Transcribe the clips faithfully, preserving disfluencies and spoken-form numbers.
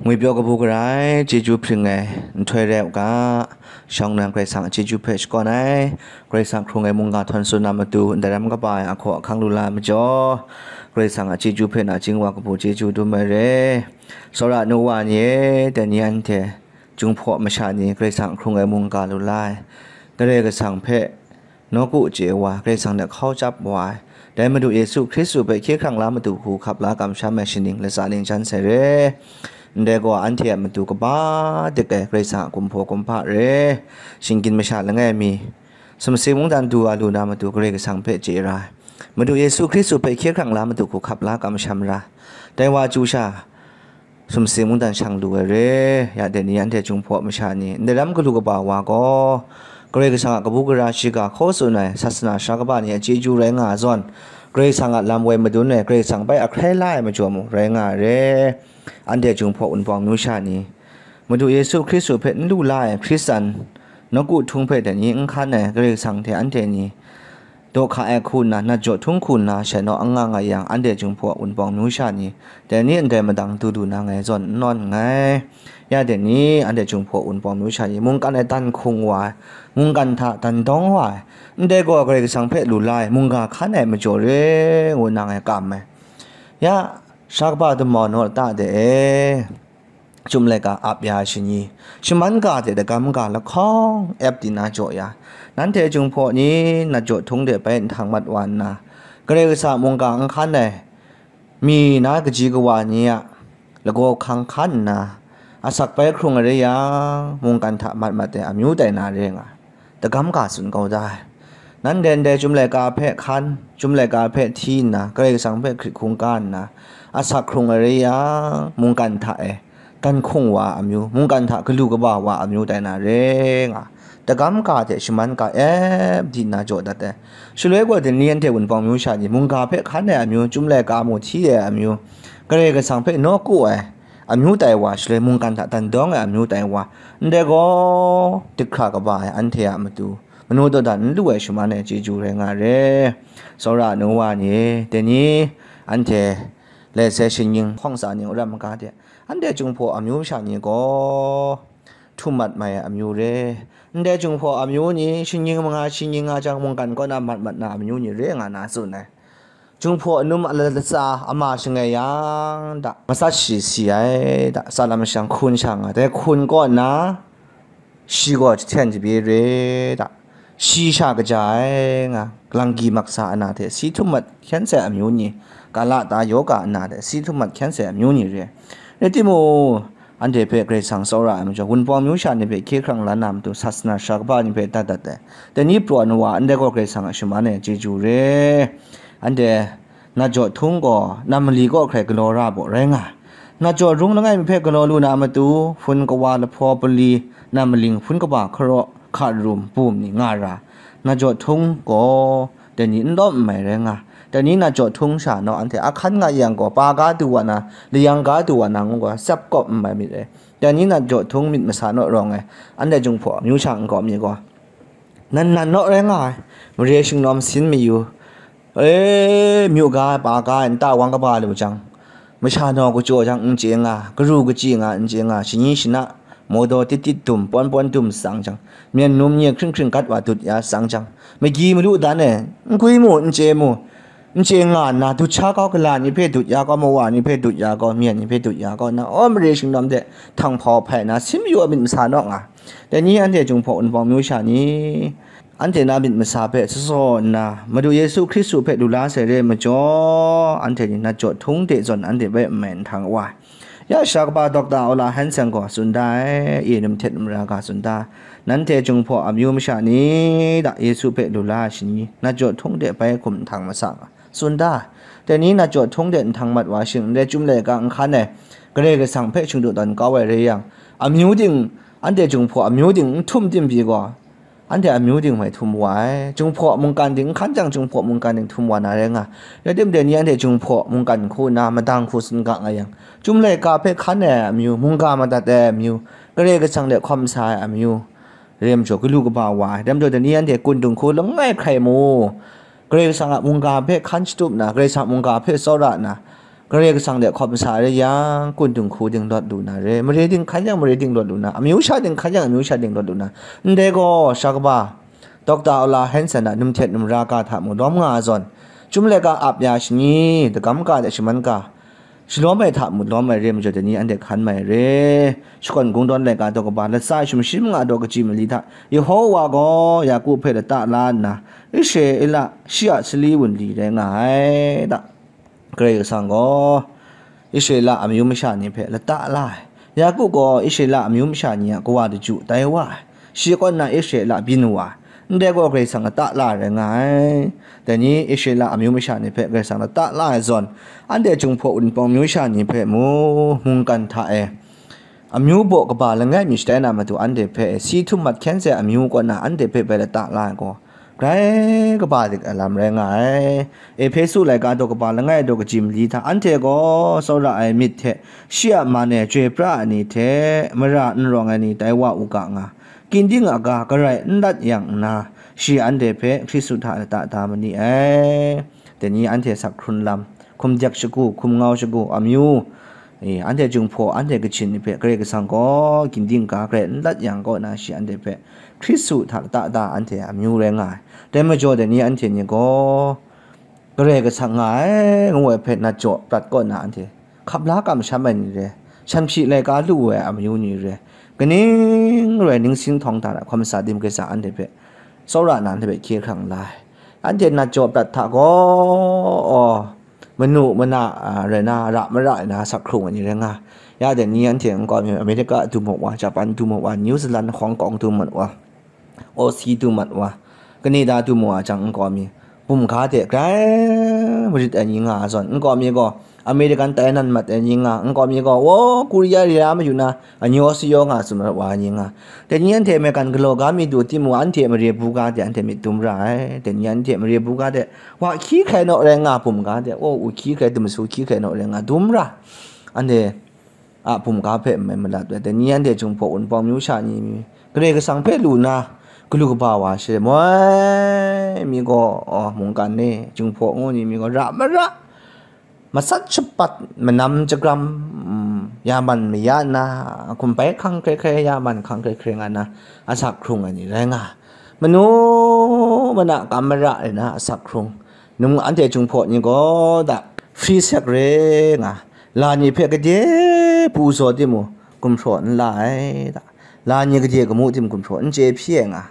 Ngwipyaw kabu gara ai chyeju hpring ai nhtoi rai u ga, shawng nnan Karai Kasang a chyeju hpe shakawn ai, Karai Kasang hkrung ai mungga htawn tsun na matu, ndaram kaba ai ahkaw ahkang lu la ai majaw, Karai Kasang a chyeju hpe nachying wa kabu chyeju dum ai re. Tsawra nu wa ni e, dai ni anhte, Jinghpaw masha ni Karai Kasang hkrung ai mungga lu la ai, Karai Kasang hpe nawku chye wa, Karai Kasang hte hkau chyap wa ai, dai Madu Yesu Hkristu hpe hkye hkrang la matu hku hkap la kamsham ai shaning latsa ning jan sai re. Ndai gaw, anhte a matu kaba dik ai Karai Kasang a kumhpaw kumhpa re, shinggyim masha langai mi, sumsing mungdan du wa lu na matu Karai Kasang hpe chye ra ai, Madu Yesu Hkristu hpe hkye hkrang la matu hku hkap la kamsham ra, dai wa chyu sha, sumsing mungdan shang lu ai re. Ya dai ni anhte Jinghpaw masha ni, ndaram galu kaba wa gaw, Karai Kasang a kabu gara shiga hkaw tsun ai sasana sara kaba ni a chyeju rai nga ai zawn, Karai Kasang a lam woi madun ai, Karai Kasang bai ahkrai la ai majaw mung rai nga ai re. Anhte Jinghpaw Wunpawng myu sha ni, Madu Yesu Hkristu hpe n lu la ai Hkristan nawku htung hpe dai ni n hkan ai Karai Kasang hte anhte ni, daw hka ai hku nna, nat jaw htung hku nna, shai naw anga nga yang, anhte Jinghpaw Wunpawng myu sha ni, dai ni ndai madang du lu na ngai zawn n nawn nngai. Ya dai ni, anhte Jinghpaw Wunpawng myu sha ni, mungkan e dan hkung wa ai, mungkan hta dan dawng wa ai, ndai gaw Karai Kasang hpe lu la ai, mungga hkan ai majaw re, ngu nna ngai kam ai. Ya, sara kaba damau naw lata de e. Chyum laika ap ya ai shani, shaman ga hte dagam ga lahkawng ep di na jaw ya, nanhte Jinghpaw ni nat jaw htung de bai nhtang mat wa nna, Karai Kasang a mungga n hkan ai mi na kaji kawa ni a lagaw hkang hkan nna, asak bai hkrung ai rai yang, mungkan hta mat mat ai amyu tai na re nga. Dagam ga tsun kau da ai. Nanhte ndai Chyum laika hpe hkan, Chyum laika hpe hti nna, Karai Kasang hpe hkrit hkungga nna, asak hkrung ai rai yang, mungkan hta e dan hkung wa a amyu, mungkan hta galu kaba wa a amyu tai na re nga. Dagam ga hte shaman ga ep di nna jaw dat ai. Shaloi gaw, dai ni anhte Wunpawng myu sha ni, mungga hpe hkan ai amyu, Chyum laika mu hti ai amyu, Karai Kasang hpe nawku ai amyu tai wa, shaloi mungkan hta dan dawng ai amyu tai wa, ndai gaw, dik hkra kaba ai anhte a matu, manu dawdan n lu ai shaman ai chyeju rai nga re. Tsawra nu wa ni, dai ni anhte laisai shingnying hkawng tsa ning ram maga de, anhte Jinghpaw amyu sha ni gaw, htum mat mai ai amyu re. Ndai Jinghpaw amyu ni shingnying manga shingnying nga jang, mungkan kaw na mat mat na amyu ni re nga na tsun ai. Jinghpaw anum a latsa ama shangai yang da, matsat shi si ai da, tsa lam shang hkun sha nga, dai hkun kaw nna, shi gaw jahten jabye re da, shi sha kaja ai nga, langgi maksa ana hte si htum mat hkyen sai amyu ni, kala ta yoga ana hte si htum mat hkyen sai amyu ni re. Rai timung, anhte hpe Karai Kasang tsawra ai majaw, Wunpawng myu sha ni hpe hkye hkrang la na matu, sasana sara kaba ni hpe dat dat ai. Dai ni pru ai nu wa, anhte gaw Karai Kasang a shaman ai chyeju re. Anhte nat jaw htung gaw, nam mali kaw hkrai galaw ra baw rai nga ai. Nat jaw rung langai mi hpe galaw lu na matu, hpun kawa lahpaw pali, nam maling hpun kaba hkaraw, hka rum, bum ni nga ra. Nat jaw htung gaw, dai ni n lawm n mai rai nga. Dai ni nat jaw htung sha naw, anhte ahkan nga yang gaw, pa ga du wa na, layang ga du wa na ngu gaw, tsap kawp n mai myit dai. Dai ni nat jaw htung myit masa naw rawng ai, anhte Jinghpaw amyu sha nkau mi gaw, nan nan naw rai nga ai, mare shingnawm sin mayu, e, myu ga ai, pa ga ai, nta wang kaba lu jang, masha naw kachyaw jang n chye nga, karu kachyi nga n chye nga, shani shana, mawdaw tit tit dum, pawn pawn dum tsang jang, myen num nye hkring hkring gat wa dut ya tsang jang, magi malu dan e, n gwi mu, n chye mu, n chye nga nna, dut sha kau, gala ni hpe dut ya kau, mawa ni hpe dut ya kau, myen ni hpe dut ya kau nna, aw, mare shingnawm de, htang hpau hpai nna, sin mayu a myit masa naw nga. Dai ni anhte Jinghpaw Wunpawng myu sha ni, anhte na myit masa hpe sasaw nna, Madu Yesu Hkristu hpe lu la sai re ai majaw, anhte ni nat jaw htung de zawn anhte bai n mai nhtang wa ai. Ya sara kaba Dokta Ola Hanson gaw tsun da ai, e, num htet num ra ga tsun da, nanhte Jinghpaw amyu masha ni da, Yesu hpe lu la ai shani, nat jaw htung de bai hkum nhtang masa nga, tsun da. Dai ni nat jaw htung de nhtang mat wa shing n rai, Chyum laika n hkan ai, Karai Kasang hpe shingdu tawn kau ai rai yang, amyu ting, anhte Jinghpaw amyu ting n htum tim pyi gaw, anhte amyu ting mai htum wa ai. Jinghpaw mungkan ting n hkan jang, Jinghpaw mungkan ting htum wa na rai nga. Rai timung, dai ni anhte Jinghpaw mungkan hku nna, madang hku tsun ga nga yang, Chyum laika hpe hkan ai amyu, mungga madat ai amyu, Karai Kasang de hkawm sa ai amyu, rai majaw, galu kaba wa ai. Dai majaw, dai ni anhte kun dinghku langai hkrai mu, Karai Kasang a mungga hpe hkan shatup nna, Karai Kasang a mungga hpe tsawra nna, Karai Kasang de hkawm sa re yang, kun dinghku dinglawt lu na re, mare dinghkan yang mare dinglawt lu na, amyu sha dinghkan yang amyu sha dinglawt lu na, ndai gaw sha kaba, Dokta Ola Hanson a num htet num ra ga hta mu lawm nga ai zawn, chyum laika ap ya shani, dagam ga de shaman ga, shalawm ai hta mu lawm ai re majaw, dai ni anhte hkan mai re. Shakawn kungdawn laika daw kaba, latsa ai sumshi manga daw kaji mali hta, Yehowa gaw Yaku hpe lata la nna, Israela shi a sali wunli rai nga ai da. Karai Kasang gaw Israela amyu masha ni hpe lata la ai. Yaku gaw Israela amyu masha ni a kawa daju tai wa ai. Shi kaw nna Israela byin wa ai. Ndai gaw Karai Kasang lata la ai rai nga ai. Dai ni Israela amyu masha ni hpe Karai Kasang lata la ai zawn, anhte Jinghpaw Wunpawng myu sha ni hpe mu, mungkan hta e amyu baw kaba langai mi shatai na matu anhte hpe si htum mat hkyen sai amyu kaw na anhte hpe bai lata la ai gaw, grai kaba dik ai lam rai nga ai. Ehpesu laika daw kaba langai daw kaji mali hta, anhte gaw tsawra ai myit hte shi a man e chyoi pra ai ni hte mara n rawng ai ni tai wa u ga nga, ginding a ga garai n lat yang nna, shi anhte hpe Hkristu hta lata da ma ni ai. Dai ni anhte sak hkrun lam, hkum dek shagu, hkum ngau shagu, amyu, e, anhte Jinghpaw, anhte Kachin ni hpe Karai Kasang gaw ginding ga garai n lat yang kaw na, shi anhte hpe Hkristu hta lata da anhte amyu rai nga ai. Dai majaw, dai ni anhte ni gaw Karai Kasang nga ai ngu ai hpe nat jaw prat kaw na, anhte hkap la kamsham ai ni re, shan hpyi laika lu ai amyu ni re, kaning rai ningsin htawng hta na hkawm sa dim Karai Kasang anhte hpe tsawra na, anhte hpe hkye hkrang la ai. Anhte nat jaw prat hta gaw, aw, manu mana, a, rai na, ra mara ai na, sak hkrung ai ni rai nga. Ya dai ni anhte nkau mi, America du mu wa, Japan du mu wa, New Zealand, Hong Kong du mu wa, Aussie du mat wa, Canada du mu wa jang nkau mi, bum ga de grai marit ai ni nga ai zawn, nkau mi gaw American tai nan mat ai ni nga, nkau mi gaw, wo, Korea ria mayu na, anyo sayaw nga tsun mat wa ai ni nga. Dai ni anhte American galaw ga mi du timung, anhte mare bu ga de anhte myit dum ra ai. Dai ni anhte mare bu ga de wa hkyi hkrai naw rai nga, bum ga de, o, u hkyi hkrai, dum su hkyi hkrai naw rai nga, dum ra. Anhte a bum ga hpe n mai malat ai. Dai ni anhte Jinghpaw Wunpawng myu sha ni mi, Karai Kasang hpe lu na, galu kaba wa she moi mi gaw, aw, mungkan ni, Jinghpaw ngu ni mi gaw, ra mara, matsat shapat, manam jagram, mm, ya man maya nna, hkum bai hkang hkrai hkrai, ya man hkang hkrai hkrai nga na, asak hkrung ai ni rai nga. Manu mana kam mara ai na, asak hkrung. Num anhte Jinghpaw ni gaw da, free sek re nga, la ni hpe gade pru zaw timung, gumhpraw n la ai da. La ni gade gamu tim gumhpraw n chye hpyi ai nga.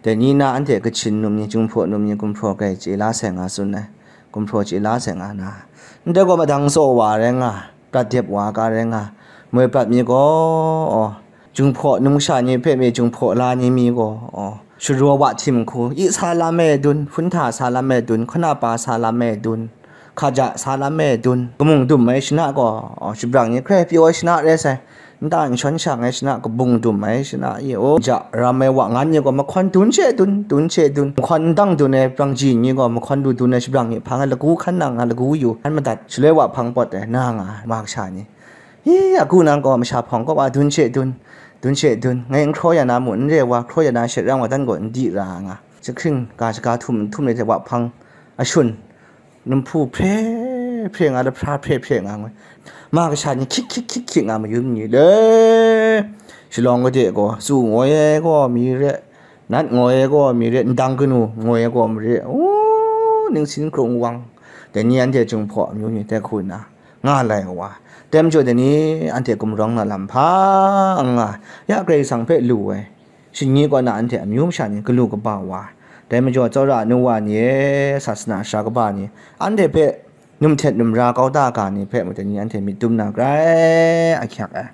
Dai ni na anhte Kachin num ni, Jinghpaw num ni gumhpraw grai chye la sai nga tsun ai. Gumhpraw chye la sai nga na. Ndai gaw madang tsaw wa rai nga, prat dep wa ga rai nga. Moi prat mi gaw, aw, Jinghpaw numsha ni hpe mi Jinghpaw la ni mi gaw, aw, sharaw wa htim hku, i sa lam e dun, hpun hta sa lam e dun, hkanapa sa lam e dun, hkaja sa lam e dun, kamung dum ai shana gaw, aw, shabrang ni hkrai pyaw ai shana rai sai, nta n shawn shang ai shana, kabung dum ai shana, i, aw, ja ram ai wa ngan ni gaw, mahkawn dun she dun, dun she dun, mahkawn ndang dun ai brangji ni gaw, mahkawn lu dun ai shabrang ni hpang ai lagu hkan nang nga lagu yu, hkan madat, shaloi wa hpang pawt ai, na nga ai, ma kasha ni. Hi, agu nang gaw masha hpawng kaw wa dun she dun, dun she dun, ngai n hkraw ya na mu, n re wa, hkraw ya na she rang wa dan gaw n di ra nga. Jahkring ga shaga htum htum le hte wa hpang ashun, numhpu hpre hpre nga, lahpra hpre hpre nga ngoi. Ma kasha ni hkyik hkyik hkyik hkyik nga mayun ni le, shalawng gade gaw, tsu ngoi ai gaw mi re, nat ngoi ai gaw mi re, ndang kanu ngoi ai gaw mi re, u, ningsin hkrung wang, dai ni anhte Jinghpaw amyu ni tai hku nna, nga lai wa. Dai majaw dai ni anhte gumrawng na lam hpa n nga, ya Karai Kasang hpe lu ai, shingni kaw na anhte amyu masha ni galu kaba wa. Dai majaw tsawra nu wa ni e, sasana sara kaba ni, anhte hpe num htet num ra kau da ga ni hpe mung dai ni anhte myit dum na grai ahkyak ai.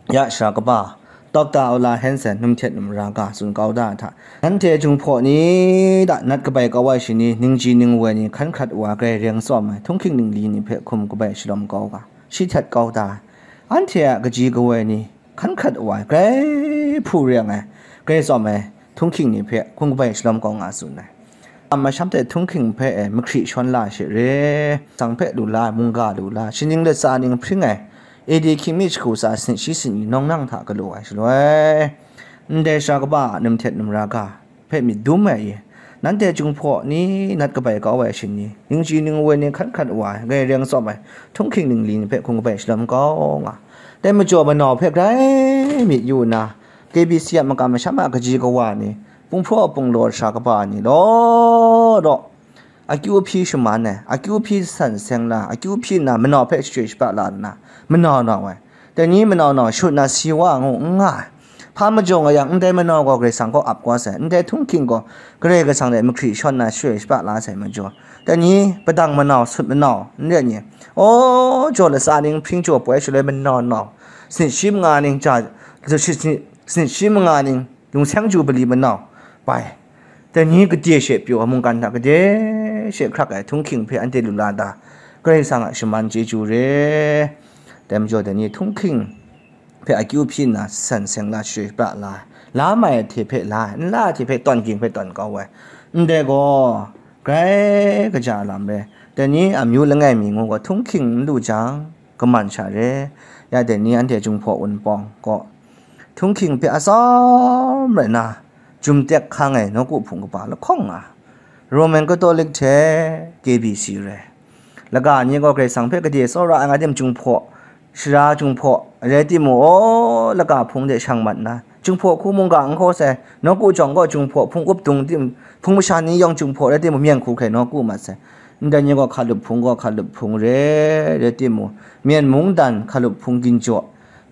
Ya sara kaba, Dokta Ola Hanson num htet num ra ga tsun kau da hta, nanhte Jinghpaw ni da nat kabai kau ai shani, ningji ningwoi ni hkan hkrat wa grai reng tsawm ai, htunghking ningli ni hpe hkum kabai shalawm kau ga, shi htet kau da ai. Anhte a kaji kawoi ni hkan hkrat wa ai, grai hpu reng ai, grai tsawm ai, htunghking ni hpe hkum kabai shalawm kau nga tsun ai. Masham hte htunghking hpe e mahkri shawn la she re, sang hpe lu la, mungga lu la, shaning latsa ning hpring ai, A D hkying mi jahku tsa sanit shi sanit ni nawng nang hta galaw ai shaloi, ndai sara kaba a num htet num ra ga hpe myit dum ai i, nanhte Jinghpaw ni nat kabai kau ai shani, ningchyi ningwoi ni hkan hkrat wa ai, grai reng tsawp ai, htunghking ningli ni hpe hkung kabai shalawm kau nga. Dai majaw manau hpe grai myit yu nna, K B C a makam masham a kaji kawa ni, punghpraw punglaw sha kaba ni law law, akyu hpyi shaman ai, akyu hpyi san seng la, akyu hpyi nna manau hpe shachyoi shapra la nna, manau nau ai. Dai ni manau nau shut na si wa ngu n nga ai. Hpa majaw nga yang, ndai manau gaw Karai Kasang kaw ap kau sai, ndai htunghking gaw Karai Kasang hte mahkri shawn na shachyoi shapra la sai majaw, dai ni padang manau, sut manau, n rai ni, aw, jaw latsa ning hpring jaw poi shaloi manau nau, sanit shi manga ning ja, sanit shi manga ning lungseng jubili manau, bai, dai ni gade she pyaw, mungkan hta gade she hkrak ai htunghking hpe anhte lu la da, Karai Kasang a shaman chyeju re. Dai majaw dai ni htunghking hpe akyu hpyi nna san seng la, shachyoi shapra la, la mai hte hpe la, n la hte hpe tawn ging hpe tawn kau ai, ndai gaw grai kaja lam re. Dai ni amyu langai mi ngu gaw htunghking n lu jang, kaman sha re. Ya dai ni anhte Jinghpaw Wunpawng gaw htunghking hpe atsawm rai nna, jum tek hkang ai nawku hpung kaba lahkawng nga, Roman Catholic hte K B C re. Laga ni gaw Karai Kasang hpe gade tsawra ai nga tim Jinghpaw, sara Jinghpaw, rai timung, aw, laga hpung de shang mat nna, Jinghpaw hku mungga n hkaw sai, nawku jawng gaw Jinghpaw hpung up dung tim, hpung masha ni yawng Jinghpaw rai timung, myen hku hkrai nawku mat sai. Ndai ni gaw hkalup hpung gaw hkalup hpung re, rai timung, myen mungdan hkalup hpung ginjaw,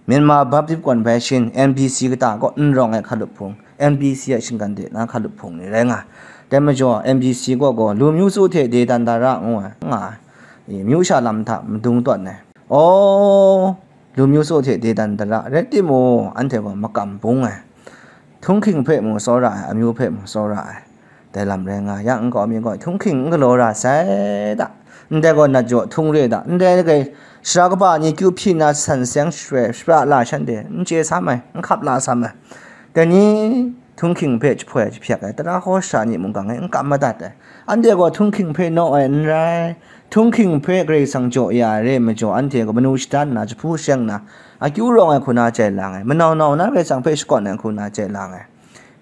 Myanmar Baptist Convention, M B C kata kaw n rawng ai hkalup hpung, M B C a shinggan de na hkalup hpung ni rai nga. Dai majaw, M B C kaw gaw, lu myu su hte de dan da ra ngu ai, nga ai. E, myu sha lam hta madung tawn ai. Aw, lu myu su hte de dan da ra, rai timung, anhte gaw makam bung ai. Htunghking hpe mung tsawra ai, amyu hpe mung tsawra ai. Dai lam rai nga yang, nkau mi gaw htunghking n galaw ra sai da, ndai gaw nat jaw htung re da, ndai gai sara kaba ni kyu hpyi nna san seng shachyoi shapra la shanhte n chye sam ai, n hkap la sam ai. Dai ni htunghking hpe jahpoi jahpyak ai, tara hkaw sha ni mungga e n kam madat ai. Anhte gaw htunghking hpe naw ai n rai, htunghking hpe Karai Kasang jaw ya ai re ai majaw, anhte gaw manu shadan nna, jahpu sheng nna, akyu rawng ai hku na jai lang ai, manau nau na Karai Kasang hpe shakawn ai hku na jai lang ai.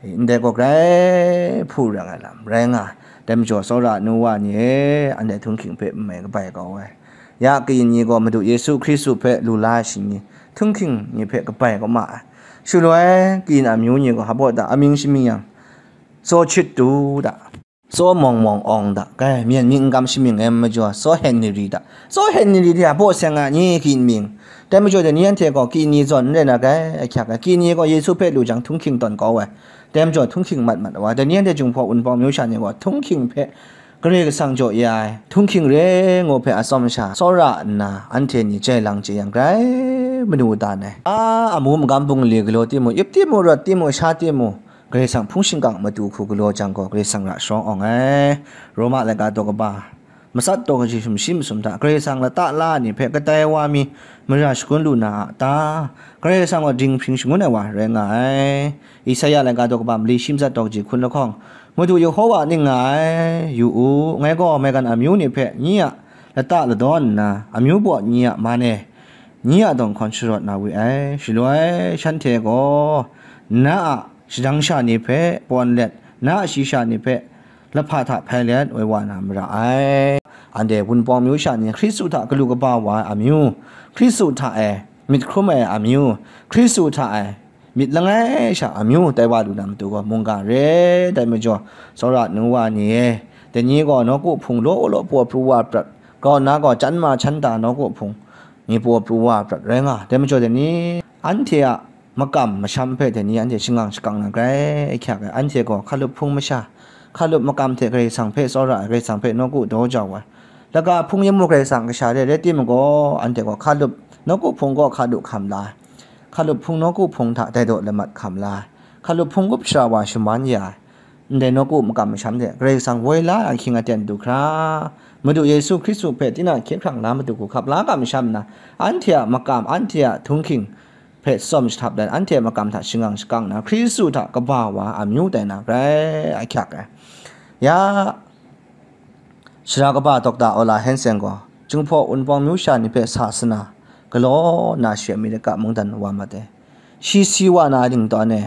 Ndai gaw grai hpu rang ai lam rai nga ai. Dai majaw, tsawra nu wa ni e, anhte htunghking hpe n mai kabai kau ai. Ya kayin ni gaw Madu Yesu Hkristu hpe lu la ai shani, htunghking ni hpe kabai kau ma ai. Shaloi kayin amyu ni gaw hpa da, amying shamying yang, Tsaw Chit Tu da, Tsaw Mawng Mawng Awng da, kai, myen myit n kam shamying ai majaw, Tsaw Henry da, Tsaw Henry hte a baw seng a ni kayin mying. Dai majaw, dai ni anhte gaw kayin ni zawn n rai na kai, ahkyak ai. Kayin ni gaw Yesu hpe lu jang, htunghking tawn kau ai. Dai majaw, htunghking mat mat wa, dai ni anhte Jinghpaw Wunpawng myu sha ni gaw, htunghking hpe Karai Kasang jaw ya ai, htunghking re ngu hpe atsawm sha tsawra nna, anhte ni jai lang chye yang, grai manu dan ai. A, amu magam bungli galaw timung, ip timung, rawt timung, sha timung, Karai Kasang hpung shingkang matu hku galaw jang gaw, Karai Kasang ra sharawng awng ai. Roma laika daw kaba matsat daw kaji sumshi masum hta, Karai Kasang lata la ai ni hpe kadai wa mi mara shagun lu na a ta? Karai Kasang gaw dinghpring shangun ai wa rai nga ai. Isaya laika daw kaba mali shi matsat daw kaji hkun lahkawng, Madu Yehowa ning nga ai, yu u, ngai gaw maigan amyu ni hpe nye a lata ladawn nna, amyu baw ni a man e, nye a dawng hkawn sharawt na we ai. Shaloi shanhte gaw na a shadang sha ni hpe pawn let, na a shayi sha ni hpe lahpa hta hpai let woi wa na mara ai. Anhte Wunpawng myu sha ni Hkristu hta galu kaba wa ai amyu, Hkristu hta e myit hkrum ai amyu, Hkristu hta e myit langai sha amyu tai wa lu na matu gaw mungga re. Dai majaw, tsawra nu wa ni e, dai ni gaw nawku hpung law law paw pru wa prat, grau nna gaw chyan ma chyan ta nawku hpung ni paw pru wa prat rai nga. Dai majaw, dai ni anhte a makam masham hpe dai ni anhte shangang shakang na grai ahkyak ai. Anhte gaw hkalup hpung masha, hkalup makam hte Karai Kasang hpe tsawra ai, Karai Kasang hpe nawku daw jau ai. Laga hpung yin muk Karai Kasang kasha re, rai timung gaw, anhte gaw hkalup nawku hpung gaw hkalup hkam la ai, hkalup hpung nawku hpung hta dai daw lamat hkam la ai, hkalup hpung gup shara wa shaman ya ai, ndai nawku makam masham hte Karai Kasang woi la ai ahkying aten du hkra, Madu Yesu Hkristu hpe tinang hkye hkrang na matu hku hkap la kamsham nna, anhte a makam, anhte a htunghking hpe tsawm jahtap dan, anhte a makam hta shangang shakang na, Hkristu hta kaba wa amyu tai na grai ahkyak ai. Ya, Sara kaba Dokta Ola Hanson gaw, Jinghpaw Wunpawng myu sha ni hpe sa sana galaw nna shi Amerika mungdan wa mat ai. Shi si wa na ning tawn e,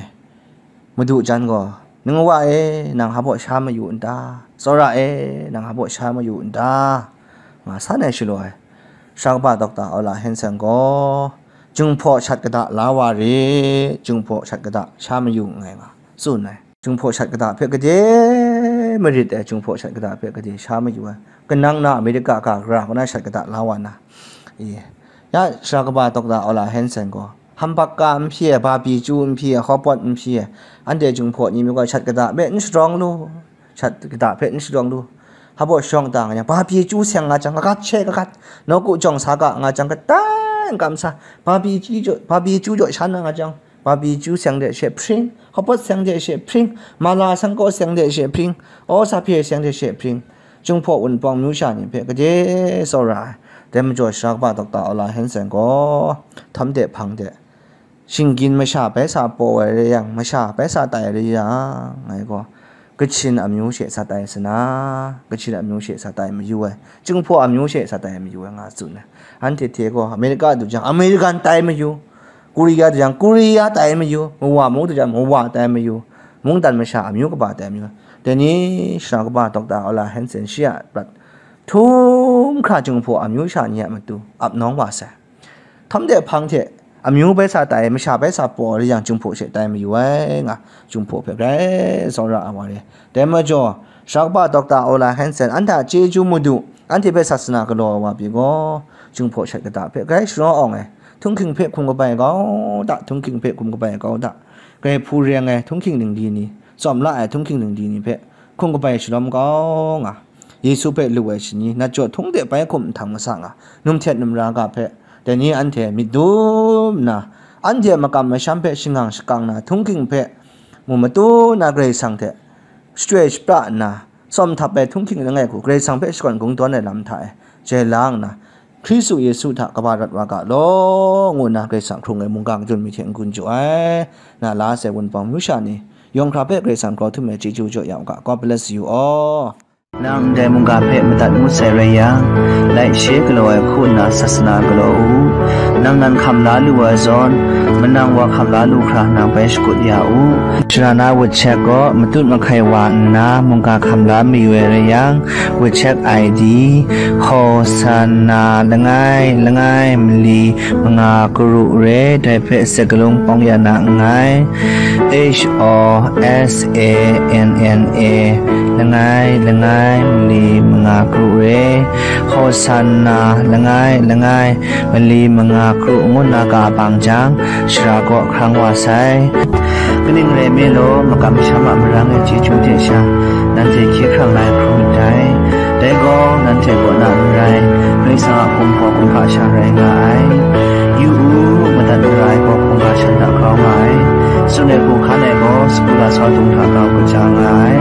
Madu jan gaw, Ningwa e, nang hpa baw sha mayu n ta? Tsawra e, nang hpa baw sha mayu n ta? Nga san ai shaloi, Sara kaba Dokta Ola Hanson gaw, Jinghpaw shat kata la wa re, Jinghpaw shat kata sha mayu nngai, nga tsun ai. Jinghpaw shat kata hpe gade marit ai, Jinghpaw shat kata hpe gade sha mayu ai. Kanang na Amerika ga gara kaw na shat kata la wa na, e, ya Sara kaba Dokta Ola Hanson gaw, Hambaka n hpyi ai, Babi Ju n hpyi ai, Hawpawt n hpyi ai, anhte Jinghpaw ni mi gaw shat kata hpe n shadawng lu, shat kata hpe n shadawng lu. Hpa baw shawng ta nga yang, Babi Ju seng nga jang, kagat she kagat, nawku jawng sa ga nga jang, katai n kam sa, Babi Ju jaw, Babi Ju jaw shan nga jang, Babi Ju seng de she hpring, Hawpawt seng de she hpring, Mala Sangkaw seng de she hpring, Aw Sa Hpye seng de she hpring, Jinghpaw Wunpawng myu sha ni hpe gade tsawra ai. Dai majaw, Sara kaba Dokta Ola Hanson gaw, htam de hpang de, shinggyim masha bai sa paw ai rai yang, masha bai sa tai rai yang, ngai gaw, Kachin amyu she sa tai sana, Kachin amyu she sa tai mayu ai, Jinghpaw amyu she sa tai mayu ai, nga tsun ai. Anhte hte gaw, Amerika du jang, American tai mayu, Korea du jang, Korea tai mayu, Mawa mung du jang, Mawa tai mayu, mungdan masha amyu kaba tai mayu. Dai ni Sara kaba Dokta Ola Hanson shi a prat htum hkra Jinghpaw amyu sha ni a matu ap nawng wa sai. Htam de hpang hte amyu bai sa tai, masha bai sa paw rai yang, Jinghpaw she tai mayu ai, nga Jinghpaw hpe grai tsawra ai wa re. Dai majaw, Sara kaba Dokta Ola Hanson, anhte a chyeju madu, anhte hpe sasana galaw ai wa pyi gaw, Jinghpaw shat kata hpe grai sharawng awng ai, htunghking hpe hkum kabai kau da, htunghking hpe hkum kabai kau da, grai hpu reng ai htunghking ningli ni, tsawm la ai htunghking ningli ni hpe hkum kabai shalawm kau nga, Yesu hpe lu ai shani, nat jaw htung de bai hkum nhtang masa nga, num htet num ra ga hpe, dai ni anhte myit dum nna, anhte a makam masham hpe shangang shakang na, htunghking hpe mu matu na, Karai Kasang hte shachyoi shapra nna, tsawm htap ai htunghking langai hku Karai Kasang hpe shakawn kungdawn ai lam hta e jai la nna, Hkristu Yesu hta kaba rawt wa ga law, ngu nna Karai Kasang hkrung ai mungga kadun mi hte n-gun jaw ai. Na la sai Wunpawng myu sha ni, yawng hkra hpe Karai Kasang grau htum ai chyeju jaw ya u ga. God bless you all. Nang ndai mungga hpe madat ngut sai rai yang, laishe galaw ai hku nna sasana galaw u. Nang nan hkam la lu ai zawn, manang wa hkam la lu hkra nang bai shakut ya u. Sharana WeChat gaw matut mahkai wa nna mungga hkam la mayu ai rai yang, WeChat I D, Hosanna langai langai mali manga karu re, dai hpe sagalung pawng ya na nngai. H O S A N N A langai langai mali manga karu re, Hosanna langai langai mali manga karu ngu nna ka bang jang, shara kaw hkrang wa sai. Kaning rai nme law, makam masham a marang e chyeju hte sha, nanhte hkye hkrang lai hkrum ndai. Dai gaw, nanhte kaw na n rai, Karai Kasang a kumhpaw kumhpa sha rai nga ai. Yu u, madat mara ai gaw hkungga shan hta grau nga ai. Tsun ai hku hkan ai gaw, sagu lasau dung hta grau kaja nga ai.